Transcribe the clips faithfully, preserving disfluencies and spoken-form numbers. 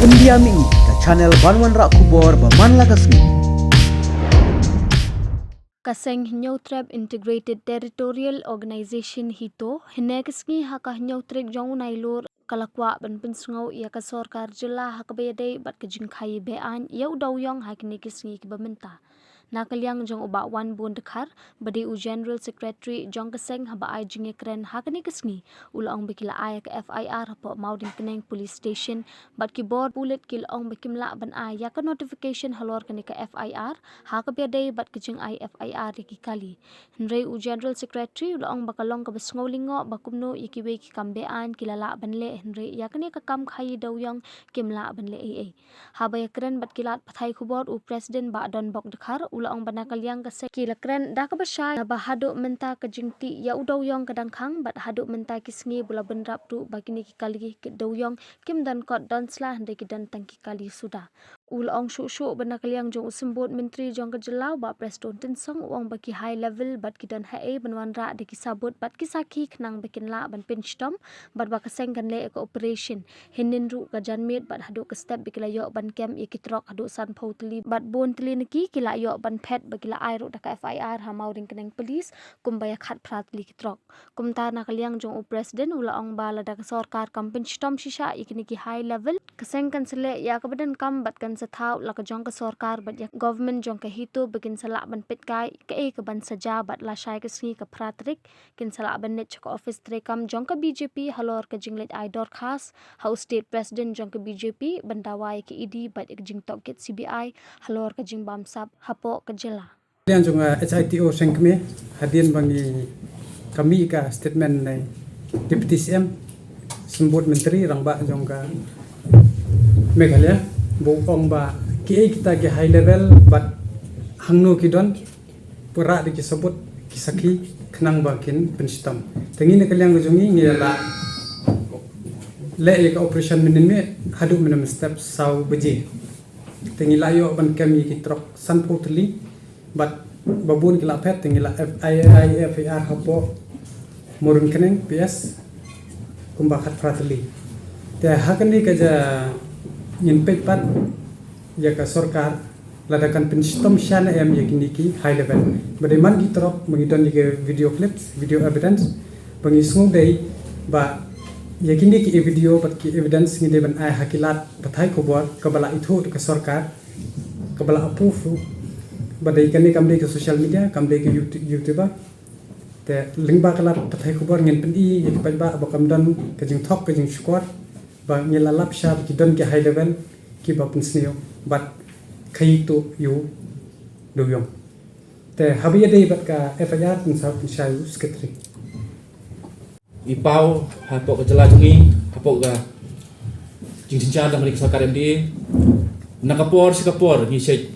India Mih, ka channel ban wanrah khubor ba man la ka sngi. Ka seng Hynñiewtrep Integrated Territorial Organization, HITO, hynne ka sngi ha ka hynñiew tarik jong u Nailur ka la kwah ban pynsngew ïa ka sorkar jylla ha kaba ïadei bad ka jingkhaïi be-aiñ ïa u dewïong ha kine ki sngi kiba mynta. Na ka liang jong u Bah Wanbun Dkhar, ba dei u General Secretary jong ka seng, haba ai jingïakren ha kane ka sngi, u la ong ba ki la ai ka F I R hapoh Mawryngkneng Police Station bad ki bor pulit ki la ong ba kim lah ban ai ïa ka notification halor kane ka F I R ha kaba ïadei bad ka jingai F I R ïa ki kali. Hynrei u General Secretary u la ong ba ka long kaba sngewlyngngoh ba kumno ïa kiwei ki kam be-aiñ ki la lah ban leh, hynrei ïa kane ka kam khaïi dewïong kim lah ban leh ei ei. Haba ïakren bad ki lad pathai khubor, u President Bah Donbok Dkhar u la ong ba na ka liang ka seng ki la kren da kaba shai, naba haduh mynta ka jingtih ïa u dewïong ka dang khang bad haduh mynta ki sngi ba la bynrap ruh ba kine ki kali ki dewïong kim don kot don sla, hynrei ki don tang ki kali suda. U la ong shuh shuh ba na ka liang jong u Symbud Myntri jong ka jylla, u Bah Prestone Tynsong, u ong ba ki high level bad ki don haei ban wanrah da ki sabut bad ki sakhi khnang ba kin lah ban pynshitom bad ba ka seng kan leh ïa ka operation. Hynnin ruh ka janmiet bad haduh ka step ba ki la ïoh ban kem ïa ki trok haduh sanphew tylli bad bun tylli na ki ki la ïoh ban phet ba ki la ai ruh da ka F I R ha Mawryngkneng Police kumba ïa khatphra tylli ki trok. Kumta na ka liang jong u President u la ong ba lada ka sorkar kam pynshitom shisha ïa kine ki high level, ka seng kan sa leh ïa kaba donkam bad kan sa thaw la ka jong ka sorkar bad ïa ka government jong ka HITO ba kin sa lah ban peit kai kaei kaban sa jia bad lashai ka sngi ka phra tarik kin sa lah ban leit sha ka office treikam jong ka B J P halor ka jingleit ai dorkhas ha u State President jong ka B J P ban dawa ïa ka E D bad ïa ka jingtohkit C B I halor ka jingbamsap hapoh ka jylla. Liang jong, uh, HITO Sengkmie, hadien ba ngi, ka mih ka statement na Deputy C M, Symbud Myntri Rangbah jong ka Meghalaya, ba u ong ba kiei kita ki high level bad hangno ki don, pura da ki sabut, ki sakhi, khnang ba kin pynshitom. Te ngi na ka liang ka jong ngi ngi la leh ïa ka operation mynnin miet haduh mynnin step saw baje. Te ngi la ïoh ban kem ïa ki trok sanphew tylli bad ba bun ki la phet, te ngi la F I R, F I R hapoh Mawryngkneng P S kumba khatphra tylli. Te ha kane ka ja ngin peit pat ïa ka sorkar lada kan pynshitom shisha ne em ïa kine ki high level. Ba dei man ki trok ba ngi don ïa ki video clips, video evidence ba ngi sngewdei ba ïa kine ki video bad ki evidence ngi dei ban ai ha ki lad pathai khubor kaba la ithuh da ka sorkar, kaba la approve ruh. Ba dei kane kam dei ka social media, kam dei ka YouTube, YouTuber. Te lyngba ka lad pathai khubor ngin pyni ïa ki paidbah ba kam don ka jingthok ka jingshukor ba ngi la lap sha ba ki don ki high level kiba pynsniew bad khaïi tuh ïa u dewïong. Te haba ïadei bad ka F I R pynsaw pynshai u Secretary. I paw hapoh ka jylla jong ngi, hapoh ka jingjynjar jong ka sorkar M D A. Na ka por sha ka por ngi shait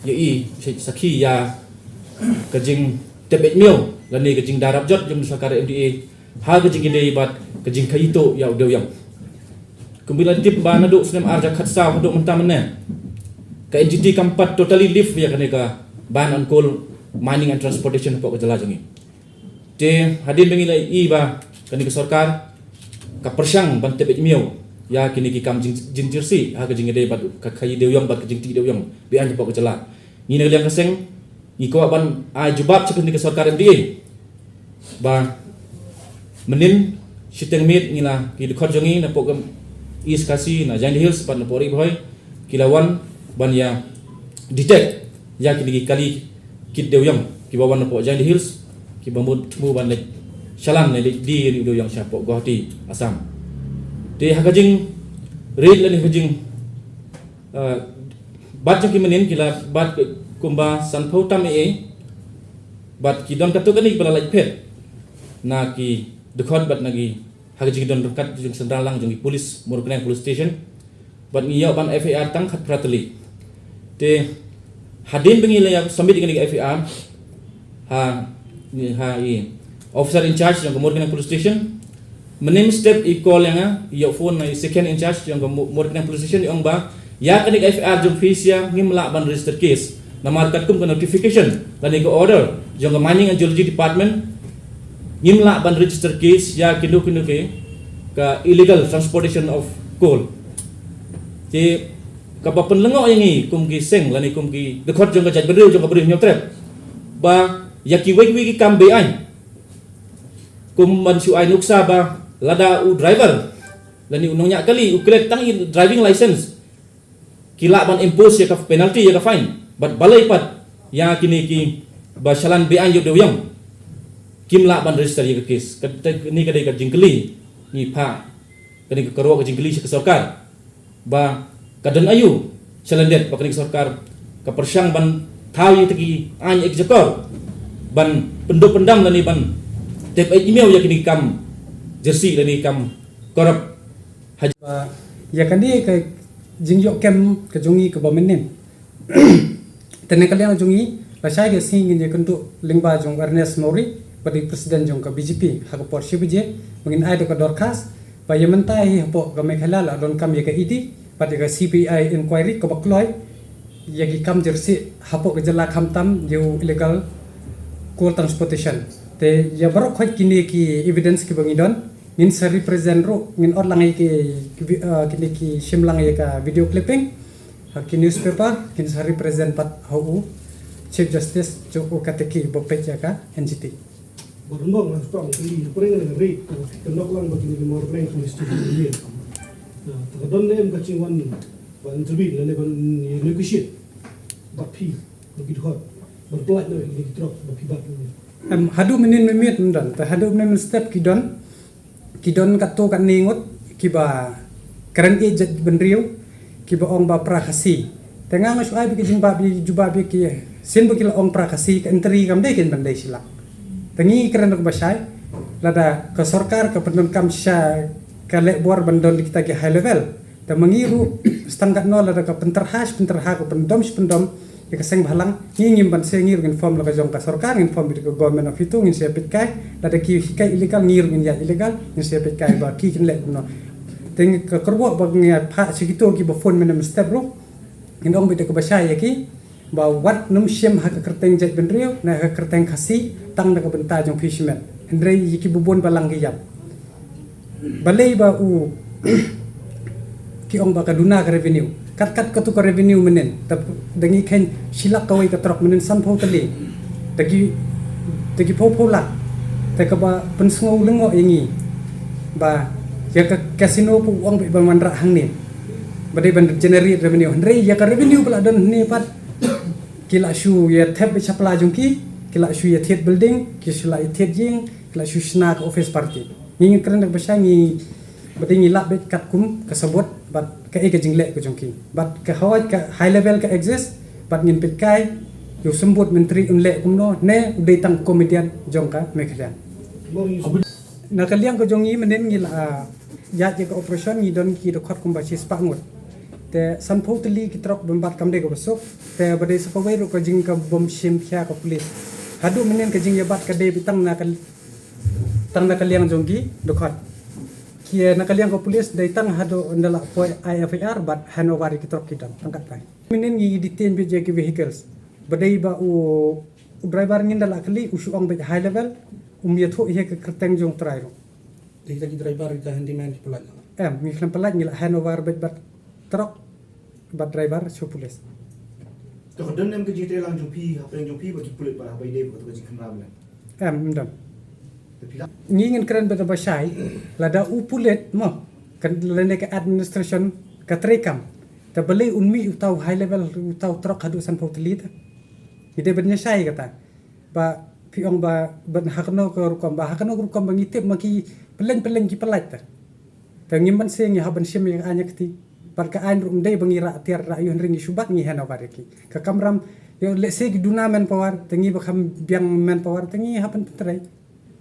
ïa i, shait sakhi ïa ka jingtep beit miaw lane ka jingdarap jot jong ka sorkar M D A ha ka jingïadei bad ka jingkhaïi tuh ïa u dewïong. Kumba la tip ba naduh snem ar hajar khatsaw haduh mynta mynne, ka N G T kam pat totally lift ïa kane ka ban on coal mining and transportation hapoh ka jylla jong ngi. Te hadien ba ngi la i ba kane ka sorkar ka pyrshang ban tep beit miaw ïa kine ki kam jing, jingjyrsieh ha ka jingïadei bad ka khaïi dewïong bad ka jingtih dewïong be-aiñ hapoh ka jylla, ngi na ka liang ka seng ngi kwah ban ai jubab sha kane ka sorkar M D A ba mynnin shiteng miet ngi la, ki dkhot jong ngi napoh ka East Khasi, na Jaintia Hills bad napoh Ri Bhoi ki la wan ban ïa detect ïa kine ki kali kit dewïong kiba wan napoh Jaintia Hills kiba mut thmu ban leit shalan ne leit die ïa u dewïong shapoh Guwahati, Assam. Te ha ka jingried lane ha ka jing, eh, bat jong ki mynnin ki la bat kumba sanphew tam ei ei bad ki don katto katne kiba la lait phet na ki dkhot bad na ki ha ka jingdon ryngkat jong central lang jong ki police, Mawryngkneng Police Station. Bad ngi ïoh ban F I R tang khatphra tylli. Te hadien ba ngi la ïa submit ïa kane ka F I R ha, ni ha i officer in charge jong ka Mawryngkneng Police Station, mynnin step i call ïa nga, i ïoh phone na i second in charge jong ka Mo-, Mawryngkneng Police Station, i ong ba ïa kane ka F I R jong phi sha ngim lah ban register case. Namar katkum ka notification lane ka order jong ka Mining and Geology Department, ngim lah ban register case ïa kino kino ki ka illegal transportation of coal. Te kaba pynlyngngoh ïa ngi kum ki seng lane kum ki dkhot jong ka jaitbynriew jong ka Ri Hynñiewtrep, ba ïa kiwei kiwei ki kam be-aiñ, kum ban shu ai nuksa ba lada u driver lane u nongñiah kali u klet tang ïa driving license, ki lah ban impose ïa ka penalty, ïa ka fine. Bad balei pat ïa kine kiba shalan be-aiñ ïa u dewïong kim lah ban register ïa ka case? Kane ka dei ka jingkylli ngi phah, kane ka kyrwoh ka jingkylli sha ka sorkar, ba ka don aïu shalyndet ba kane ka sorkar ka pyrshang ban thaw ïa kita ki aiñ executor ban pynduh pyndam lane ban tep ïa email ïa kine ki kam jersey lane kam corrupt. Ba ïa kane ka jingïoh kem ka jong ngi kaba mynnin. Te na ka liang jong ngi, lashai ka sngi ngin ïakynduh lyngba jong Ernest Mawrie, ba dei president jong ka B J P, ha ka por shi baje, ba ngin ai da ka dorkhas ba ïa mynta hi hapoh ka Meghalaya la donkam ïa ka E D bad ïa ka C B I inquiry kaba kloi ïa ki kam jersey hapoh ka jylla, khamtam ïa u illegal coal transportation. Te ïa baroh khoit kine ki evidence kiba ngi don, ngin sa represent ruh, ngin ot lang ïa ki, ki vi-, ah, kine ki shim lang ïa ka video clipping ha ki newspaper, ngin sa represent pat ha u Chief Justice jong u katei kiba peit ïa ka N G T. Ba rynbok na spang kali na pyrshang na rit ka nok lang ba kine ki Mawryngkneng Police Station ni. Te ka don ne em ka jingwan ban intervene lane ban negotiate bad phi, ba ki dkhot ban pynlait noh ïa ki trok ba phi bat. Em, haduh mynnin mynmiet ym don, te haduh mynnin mynstep ki don, ki don katto katne ngut kiba kren ïa jaitbynriew, kiba ong ba pra Khasi. Te nga nga shu ai beit ki jingbha beit, jubab beit ki, sien ba ki la ong pra Khasi, ka entry kam dei kein ban dei shi lak. Te ngi kren ruh ba shai, lada ka sorkar ka pyndonkam shisha ka lehbor ban don kita ki high level. Te ma ngi ruh, stang katno lada ka pynterha shi pynterha, ka pyndom shi pyndom ïa ka seng bhalang, ngi ngim ban seh, ngi ruh ngin form la ka jong ka sorkar, ngin form beit ka government of itu, ngin sa peit kai, lada ki hikai illegal ngi ruh ngin ïaid illegal, ngin sa peit kai ba ki kin leh kumno. Te ngi ka kyrwoh ba ngi phah sha kito kiba phone mynne mynstep ruh, ngin ong beit da kaba shai ïa ki ba wat nym shim ha ka kyrteng jaitbynriew ne ha ka kyrteng Khasi tang na ka bynta jong phi shimet. Hynrei ïa ki bun balang ki ïap. Balei ba u ki ong ba ka duna ka revenue. Kat kat katu ka revenue mynnin. Da ngi kheiñ shi lak kawei ka trok mynnin sanphew tylli. Da ki, da ki phew phew lak. Te kaba pynsngew lyngngoh ïa ngi ba ïa ka casino pat u ong beit ban wanrah hangne ba dei ban generate revenue. Hynrei ïa ka revenue ba la don hangne pat ki la shu ïa thep beit shapla jong ki, ki la shu ïa thied building, ki shu la ïa thied ïing, ki la shu shna ka office party. Ngi ngi kren da ba shai ngi ba dei ngi lap beit katkum ka sabut bad kaei ka jingleh ka jong ki. Bad ka hawai ka high level ka exist bad ngin peit kai ïa u symbud myntri un leh kumno ne u dei tang comedian jong ka Meghalaya. Na ka liang ka jong ngi mynnin ngi la, ah, ïaid ïa ka operation ngi don ki dkhot kumba shispah ngut. Te sanphew tylli ki trok bym bat kam dei kaba suk. Te ba dei sa kawei ruh ka jing ka bym shim khia ka police. Haduh mynnin ka jingïabat ka dei beit tang na ka, tang na ka liang jong ki dkhot. Ki, eh, na ka liang ka police dei tang haduh ynda la poi ai F I R bad handover ïa ki trok ki don tang katkai. Mynnin ngi detain beit ïa ki vehicles. Ba dei ba u, u driver ngin da la kylli u shu ong beit high level, um ïathuh ïa ka kyrteng jong u trai ruh. Dei kita ki driver, kita handyman ki pynlait. Em, ngi khlem pynlait, ngi la handover beit bad trok bad driver sha u police. To ka don em ka jingtreilang jong phi hapdeng jong phi bad ki pulit ba haba ïadei bad ka jingkhynra mynne? Em, ym don. Te phi la? Ngi ngin kren beit ba shai, lada u pulit mo, kan lane ka administration ka treikam. Te balei un mih uta u high level, uta u trok haduh sanphew tylli te? Ngi dei ban ïa shai kata. Ba phi ong ba ban ha kano ka rukom, ba ha kano ka rukom ba ngi tip ma ki pyllein pyllein ki pynlait te. Te ngim ban seh ngi hap ban shim ïa ka aiñ ïa kti. Bad ka aiñ ruh ym dei ba ngi rah tiar rah ïuh, hynrei ngi shu bat ngi handover ïa ki. Ka kamram, ïa lehse ki duna manpower, te ngi ba kham biang manpower, te ngi hap ban pyntrei.